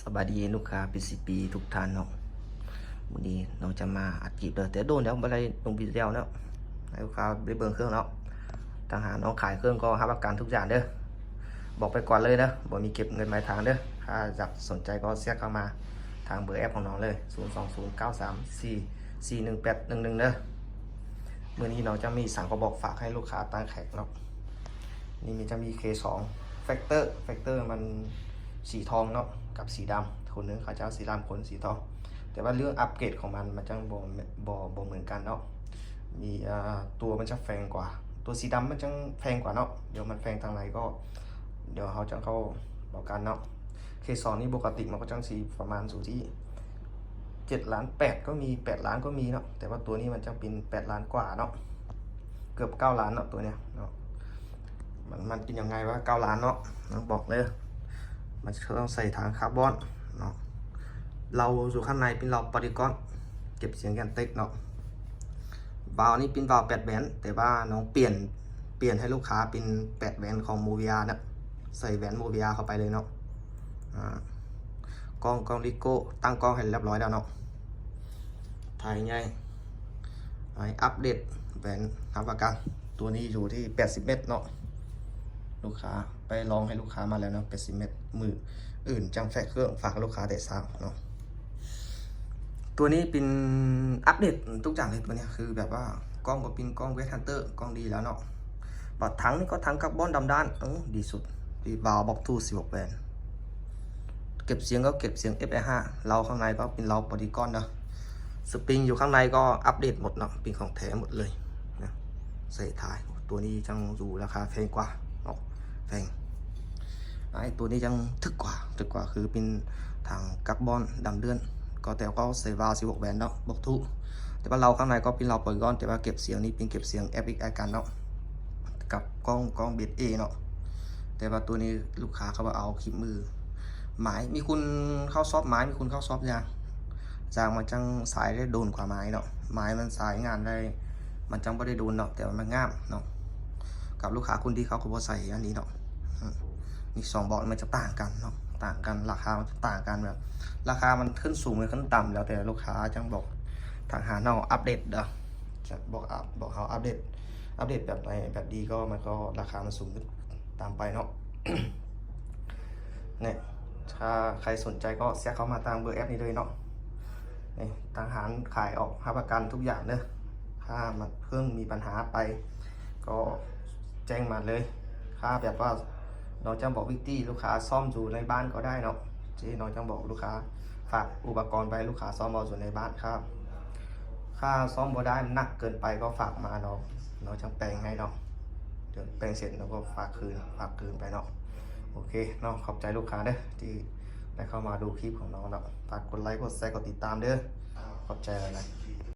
ສະບາຍດີລູກຄ້າ ພີຊີພີ ທຸກທ່ານເນາະ. ມື້ນີ້ນ້ອງຈະມາອັດຄລິບເດີ ແຕ່ໂດນແລ້ວບໍ່ໄດ້ລົງວິດີໂອເນາະ ໃຫ້ລູກຄ້າໄດ້ເບິ່ງເຄື່ອງເນາະ. ທາງຮ້ານນ້ອງຂາຍເຄື່ອງກໍຮັບປະກັນທຸກຢ່າງເດີ ບອກໄປກ່ອນເລີຍເດີ ບໍ່ມີເກັບເງິນປາຍທາງເດີ. ຖ້າຢາກສົນໃຈກໍແຊັດເຂົ້າມາທາງເບີແອັບຂອງນ້ອງເລີຍ ສູນສອງສູນເກົ້າສາມສີ່ສີ່ໜຶ່ງແປດໜຶ່ງໜຶ່ງເດີ. ມື້ນີ້ນ້ອງຈະມີສາມກະບອກຝາກໃຫ້ລູກຄ້າຕ່າງແຂກເນາະ. ນີ້ມີ ຈະມີເຄສອງ ແຟັກເຕີ ແຟັກເຕີມັນສີທອງເນາະ ກັບສີດຳ ຄົນໜຶ່ງເຂົາຈະເອົາສີດຳ ຄົນສີທອງ ແຕ່ວ່າເລື່ອງອັບເກຣດຂອງມັນ ມັນຈັ່ງບໍ່ ບໍ່ ບໍ່ເໝືອນກັນເນາະ. ມີ ເອີ ຕົວມັນຈະແພງກວ່າ ຕົວສີດຳມັນຈັ່ງແພງກວ່າເນາະ. ດຽວມັນແພງທາງໃດກໍ ດຽວເຮົາຈະເຂົ້າເວົ້າກັນເນາະ. ເຄສອງນີ້ປົກກະຕິມັນກໍຈັ່ງຊິປະມານຢູ່ທີ່ເຈັດລ້ານແປດກໍມີ ແປດລ້ານກໍມີເນາະ ແຕ່ວ່າຕົວນີ້ມັນຈັ່ງເປັນແປດລ້ານກວ່າເນາະ ເກືອບເກົ້າລ້ານເນາະ ຕົວເນີ້ຍເນາະ. ມັນ ມັນເປັນຍັງໄງວະ ເກົ້າລ້ານເນາະ ບອກເລີຍ ມັນຈະຕ້ອງໃສ່ຖັງຄາບອນເນາະ. ເລົາຢູ່ຂ້າງໃນເປັນເລົາປອລີກອນ ເກັບສຽງແກນເຕັກເນາະ. ວາວນີ້ເປັນວາວແປດແຫວນ ແຕ່ວ່ານ້ອງປ່ຽນ ປ່ຽນໃຫ້ລູກຄ້າເປັນແປດແຫວນຂອງໂມເວຍເນາະ ໃສ່ແຫວນໂມເວຍເຂົ້າໄປເລີຍເນາະ. ອາ ກ້ອງ ກ້ອງລິໂກ້ ຕັ້ງກ້ອງໃຫ້ລຽບຮ້ອຍແລ້ວເນາະ. ຖ່າຍໃຫຍ່ ໃຫ້ອັບເດດແຫວນຮັບປະກັນ ຕົວນີ້ຢູ່ທີ່ແປດສິບເມັດເນາະ. ລູກຄ້າໄປລອງໃຫ້ລູກຄ້າມາແລ້ວເນາະ ແປດສິບເມັດ ມື້ອື່ນຈັ່ງແຟກເຄື່ອງ ຝາກລູກຄ້າແຕ່ເຊົ້າເນາະ. ຕົວນີ້ເປັນອັບເດດທຸກຢ່າງເລີຍ ຕົວເນີ້ຍຄືແບບວ່າກ້ອງກໍເປັນກ້ອງເວດຮັນເຕີ ກ້ອງດີແລ້ວເນາະ. ບັດຖັງນີ້ກໍຖັງກາບອນດຳດ້ານ ເອີ ດີສຸດ ທີ່ວາວບອກທູ ສິບຫົກແຫວນ ເກັບສຽງກໍເກັບສຽງເອັຟໄອຫ້າ ເລົາຂ້າງໃນກໍເປັນເລົາປອລີກອນເນາະ. ສະປຣິງຢູ່ຂ້າງໃນກໍອັບເດດໝົດເນາະ ເປັນຂອງແທ້ໝົດເລີຍນະ. ໃສ່ທ້າຍ ຕົວນີ້ຈັ່ງຢູ່ລາຄາແພງກວ່າເນາະ ແພງ. ໄອ້ຕົວນີ້ຈັ່ງຖືກກວ່າ ຖືກກວ່າ ຄືເປັນຖັງກາບອນດຳເດືອນ ກໍແຕ່ກໍໃສ່ວາວສິບຫົກແຫວນເນາະ ບອກທູ. ແຕ່ວ່າເລົາຂ້າງໃນກໍເປັນເລົາປອລີກອນ ແຕ່ວ່າເກັບສຽງນີ້ເປັນເກັບສຽງເອັຟເອັກໄອກັນເນາະ ກັບກ້ອງ ກ້ອງເບສເອເນາະ. ແຕ່ວ່າຕົວນີ້ລູກຄ້າເຂົາວ່າເອົາຄລິບມື ໄມ້ ມີຄຸນເຂົ້າຊອບໄມ້ ມີຄຸນເຂົ້າຊອບຢາງ ຢາງມັນຈັ່ງສາຍໄດ້ໂດນກວ່າໄມ້ເນາະ. ໄມ້ມັນສາຍງານໄດ້ ມັນຈັ່ງບໍ່ໄດ້ໂດນເນາະ ແຕ່ວ່າມັນງາມເນາະ. ກັບລູກຄ້າຄົນດີເຂົາກໍບໍ່ໃສ່ອັນນີ້ເນາະ. ອືມ ນີ້ສອງບອກມັນຈະຕ່າງກັນເນາະ ຕ່າງກັນ ລາຄາມັນຈະຕ່າງກັນ ແບບລາຄາມັນຂຶ້ນສູງ ຫຼື ຂຶ້ນຕ່ຳ ແລ້ວແຕ່ລູກຄ້າຈັ່ງບອກ. ທາງຮ້ານເຮົາອັບເດດເດີ ຈະບອກອັບ ບອກເຮົາອັບເດດ ອັບເດດແບບໃດ ແບບດີກໍມັນກໍລາຄາມັນສູງຂຶ້ນຕາມໄປເນາະ. ນີ້ ຖ້າໃຜສົນໃຈກໍແຊັດເຂົ້າມາທາງເບີແອັບນີ້ເລີຍເນາະ. ນີ້ ທາງຮ້ານຂາຍອອກຮັບປະກັນທຸກຢ່າງເດີ. ຖ້າມັນເພີ່ງມີບັນຫາໄປກໍແຈ້ງມາເລີຍ. ຖ້າແບບວ່ານ້ອງຈະບອກວິທີລູກຄ້າສ້ອມຢູ່ໃນບ້ານກໍໄດ້ເນາະ ທີ່ນ້ອງຈະບອກລູກຄ້າ ຝາກອຸປະກອນໄປ ລູກຄ້າສ້ອມເອົາຢູ່ໃນບ້ານ. ຖ້າ ຖ້າສ້ອມບໍ່ໄດ້ ມັນໜັກເກີນໄປກໍຝາກມາເນາະ ນ້ອງຈະແປງໃຫ້ເນາະ. ດຽວແປງເສັດນ້ອງກໍຝາກຄືນ ຝາກຄືນໄປເນາະ. ໂອເຄເນາະ ຂອບໃຈລູກຄ້າເດີ ທີ່ໄດ້ເຂົ້າມາດູຄລິບຂອງນ້ອງເນາະ. ຝາກກົດໄລ ກົດແຊ ກົດຕິດຕາມເດີ. ຂອບໃຈຫຼາຍໆ.